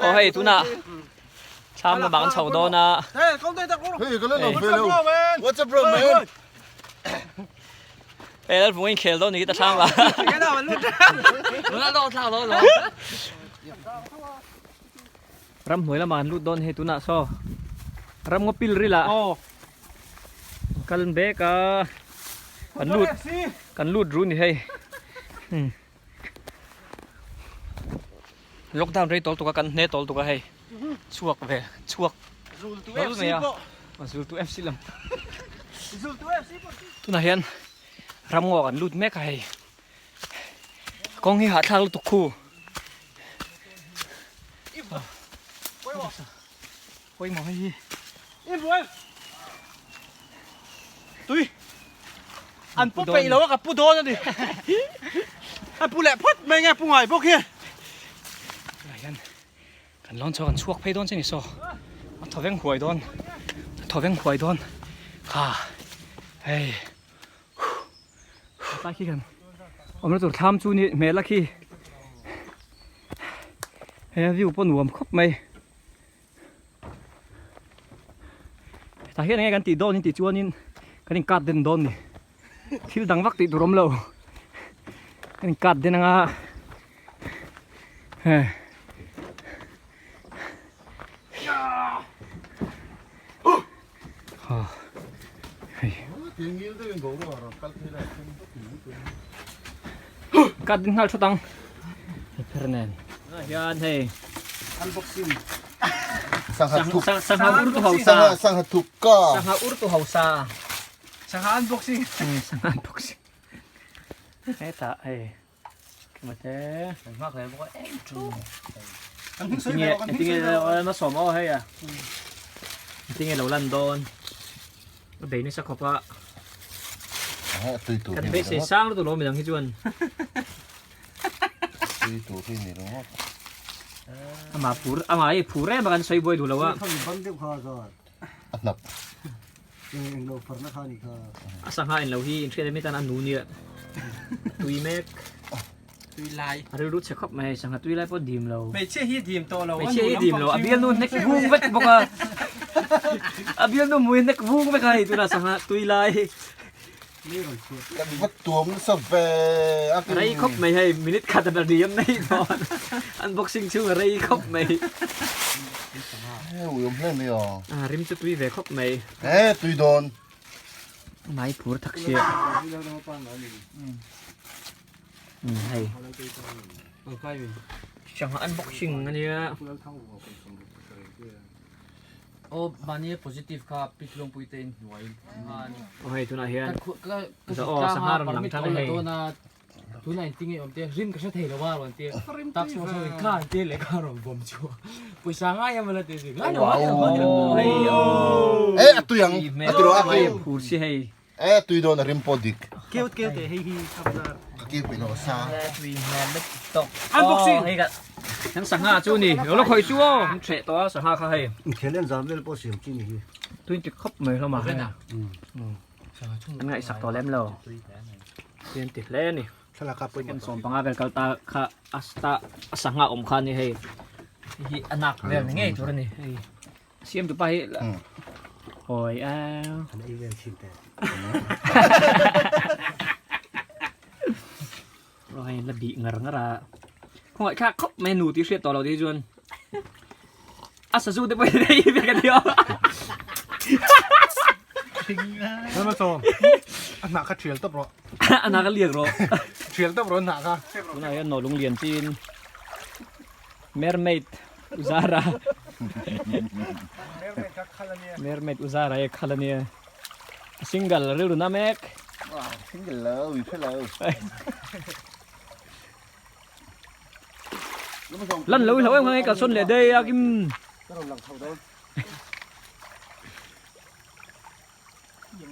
Aw hei tunah thlam lamah kan chho dawn a. What's up bro man? Hei Lalvung in khel dawn ni khi ta thlam ah. Ramhnuai lamah an lut dawn hei tunah saw ramngaw pil ril ah kal bek a kan lut kan lut ru ni hei. Lockdown rei tawl tuk a kan hne tawl tuk a hei chhuak ve chhuak hlawl mai a zultu FC lam tunah hian ramngaw kan lut mek a hei kawng hi hahthlak lutuk khu pawimawh hei hi Tui an pu peih lo a ka pu dawn a ni. A pu leh phawt mai nge pu ngai bawk hi. Tunah hian kan lawn chhuak kan chhuak phei dawn che ni saw a thaw veng huai dawn a thaw veng huai dawn kha hei tlai khi kan awmna tur thlam chu ni hmel a khi hei a view pawh nuam khawp mai. Tah hian enge kan tih dawn in tih chuanin kan in cut den dawn ni thil dang vak tih tur awm lo kan in cut den anga he cut den nghal thut ang pher nen hian hei unboxing Sangha thuk sangha ur tu hausa sangha thuk ka sangha ur tu hausa sangha unboxing sangha unboxing heta hei mate kan nghak hle bawk a em thu kan hming sawi ve kan hming tinge ma sawm aw hei a tinge lo lan dawn a bei nasa khawp a tui tur kan beisei sang lutuk lo midang hi chuan tui tur hi ni ringawt ama phur ama hi phur em a kan sawi buai duh lo a a hnap a sangha in lo hi in hriat em tan a nu nia tui mek tui lai a rilru chhe khawp mai sangha tui lai pawh dim lo hmeichhia hi dim tawh lo hmeichhia hi dim lo a bialnu hnek vung vek bawk a a bialnu mui hnek vung vek a hei tunah sangha tui lai Kan va tuam nasa ve a Rei khawp mai hei minute khat a riam mai dawn unboxing chhung a rei khawp mai. He ui awm hle mai aw. A rim chu tui ve khawp mai. He tui dawn. Mai phur thak sia. Hei. Sangha unboxing ania. Aw mahni positive kha pi tlawngpui te in hnuai Aw hei tunah hian aw sangha rawn lang tan a hei Tunah in tinge awm te rim ka hre thei lo a rawn ti tak saw saw in kha an ti leh kha rawn bawm chu pawisa ngai em ala ti zui ngai lo ngai lo ngai lo hei E a tui ang a ti rawh a ki phur si hei E tui dawn a rim pawh dik Keu keu te hei hi kapzar. Ka keu peih lo a sa. Tui hmel lek tawk. Unboxing. Hei ka kan sangha chu ni. Lo la khawih chu aw. An hreh tawh a sangha kha hei. Inkhel en zan vel pawh siam chi ni hi. Tui ti khawp mai hlawm a. An ngaihsak tawh lem lo. Tui an ti hle a ni. Thlalak a pawimawh Second 15 vel kal ta kha a sta a sangha awm kha ni hei. Hei hi a nak vel ni ngei tur a ni hei. Siam tu pa hi oi a an ei vel thin te. Oi la bih ngar ngar a. Khawngaih thlak khawp mai nu tih hriat tawh lo te hi chuan a sazu te pawh hi ei vek a nia. Lalma sawm a hnah kha thial tawp rawh. A hnah kha liak rawh. Thial tawp rawh a hnah kha. Tunah hian nawlung lian chin mermaid Uzara Mermaid Uzara e khal ania single rilru na mek Single lo i hre lo Lan lo i hlo em kha nge kalsawn leh daih a kim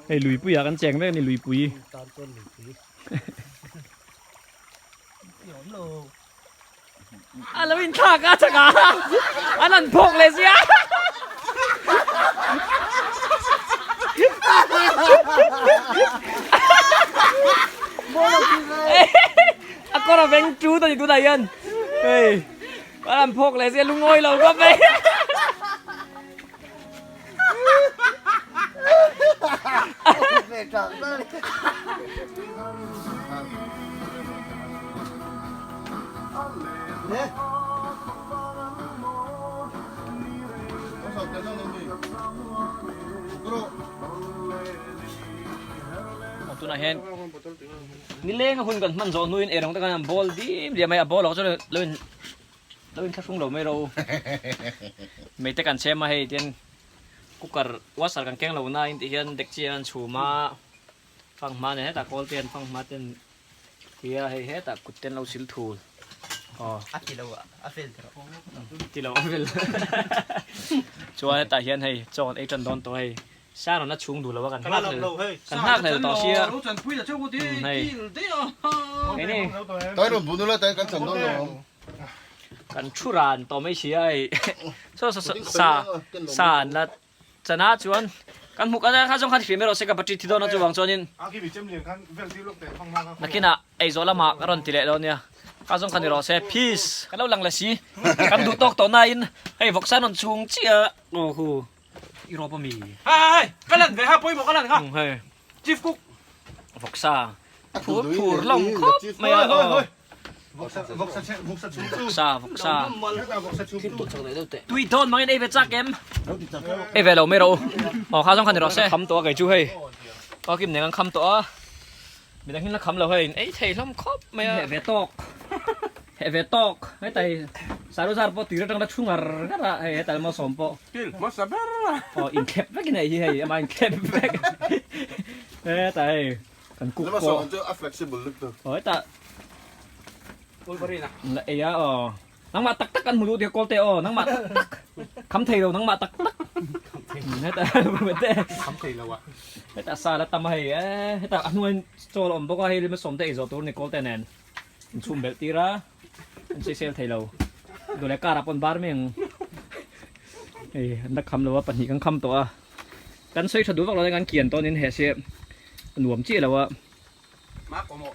Hei luipui ah kan cheng mek a ni luipui A lo inthlak a chak a, an han phawk leh sia. A kawr a veng tut a ni tunah hian. Hei. An phawk leh sia lungawi lo khawp mai. Tunah hian nileng a hun kan hman zawh hnuin eirawng te khan an bawl dim diam mai a, bawl ah chuan lo in lo in thlahrung lo mai ro mei te kan chhem a hei tian cooker washer kan keng lo na in tih hian dekchi an chhum a fanghma nen hetah kawl te an fanghma ten tia hei hetah kut ten lo sil thul aw a ti lo a fel tawh ti lo a fel chuan hetah hian hei chaw kan ei tan dawn tawh hei Sa rawn a chhung duh lo a kan nghak hlel kan nghak hlel tawh sia hei hei ni Tai rawn bu nula tai kan chan dawn lo ang. Kan thu ran tawh mai sia hei saw saw sa sa an la chana chuan kan hmuh kan kha zawng khan hriam erawh se ka battery thi dawn a chuvang chuanin nakinah eizawl lamah ka rawn ti leh dawn nia kha zawng khan ni rawh se peace kan lo lang leh si kan duh tawk tawh nain hei vawksa rawn chhung chiah aw hu. I rawp a mi? Hei hei hei, ka lan ve ha pawimawh ka lan kha. Hei. Chief cook. Vawksa. Phur phur lawng khawp mai a. Hoi hoi. Vawksa vawksa vawksa chhum chu. Vawksa vawksa. Vawksa chhum chu. Tui dawn mangin ei ve chak em? Ei ve lo mai rawh u. Aw kha zawng kha ni rawh se. Kham tawh a kei chu hei. Aw kim nen kan kham tawh a. Midang hin la kham lo hei ei thei hlawm khawp mai a. Heh ve tawk. Heh ve tawk. Heta hi Saru zar pawh tui atang la thu ngar ngar a hei heta emaw sawm pawh. Kil hmasa ber a. Aw inthlep vek in hei hi hei amah inthlep vek. Heta hei kan cook Lama pawh. sawm chu a flexible lutuk. Aw heta. Wolverine a. La ei a aw. Nangmah tak tak an hmu duh tih kawl teh aw, nangmah tak tak. Kham thei lo nangmah tak tak. Heta Kham thei lo a. Heta sa la tam a hei e, heta a hnuaiin chaw la awm bawk a, hei lima sawm te ei zawh tur a ni kawl te nen. In chhum belh tir a, an sawisel thei lo. Duh leh car ah pawh an bar mai ang. Hei an la kham lo a, pahnih kan kham tawh a. Kan sawi tha duh vak lo a, kan kian tawn in heh se a nuam chiah lo a. Ma kawmawh.